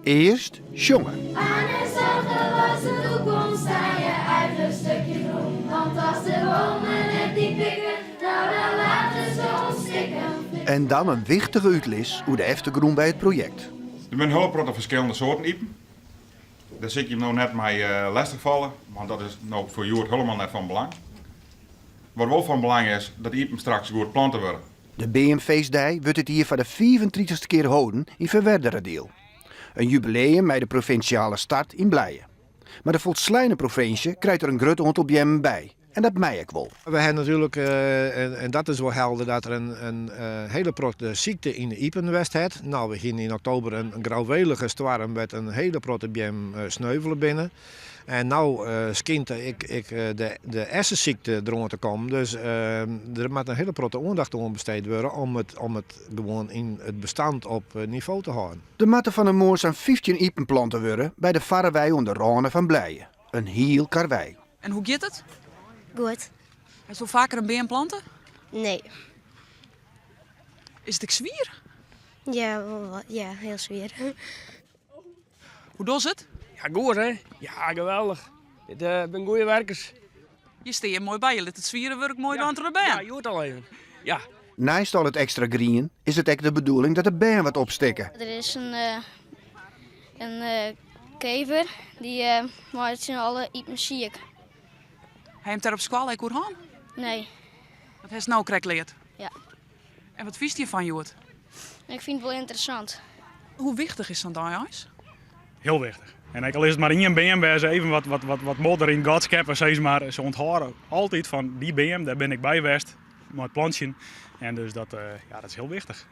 Earst sjonge. Aan zorgen was de toekomst aan je eigen stukje groen. Want als de bomen het niet pikken, nou dan laten ze ons stikken. En dan in wichtige útlis oer de eftergrûn by it projekt. Der binne in hiele protte ferskillende soarten ipen. Dêr sil ik jim no net mei lestich falle, want dat is no foar hjoed hielendal net fan belang. Wat wol fan belang is, dat de ipen straks goed plante wurde. De beamfeestdei wurdt dit jier foar de fiifentritichste kear holden yn Ferwerderadiel. In jubileum mei de provinsjale start yn Blije. Mar de folsleine provinsje krijt der in grut oantal beammen by en dat mei ek wol. We ha natuerlik, en dat is wol helder, dat der in hiele protte sykte yn de ipen west hat. No, we hiene yn oktober in grouwélige stoarm wêr't in hiele protte beammen sneuvele binne. En no skynt ek de essesykte deroan te kommen. Dus der moat in hiele protte oandacht oan besteed wurde om it om it gewoan yn it bestand op nivo te hâlden. Der moatte fan 'e moarn sa'n 15 ipen plante wurde by de farrewei oan de râne fan Blije. In hiel karwei. En hoe giet it? Goed. Hasto faker in beam plante? Nee. Is it ek swier? Ja, wol wat. Ja, hiel swier. Hoe dochst it? Ja, goed hè. Ja, geweldich. Dit binne goede werkers. Je stean moai by, je lit it swiere wurk moai dwaan troch de bern. Ja, hjoed al even. Ja. Neist al it ekstra grien is it ek de bedoeling dat de bern wat opstikke. Der is in, eh, in eh, kever dy eh, makket tsjin alle ipen siik. Ha jim it dêr op skoalle ek oer hân? Nee. Dat hast no krekt leard? Ja. En wat fynst hjirfan hjoed? Ik fyn it wol ynteressant. Hoe wichtich is sa'n dei eins? Hiel wichtich. En ek al is it mar ien beam wêr se even wat, wat, wat, wat modder yn it gat skeppe, sis mar, se ûnthâlde altyd fan dy beam, dêr bin ik by west mei it plantsjen. En dus dat, ja, dat is hiel wichtich.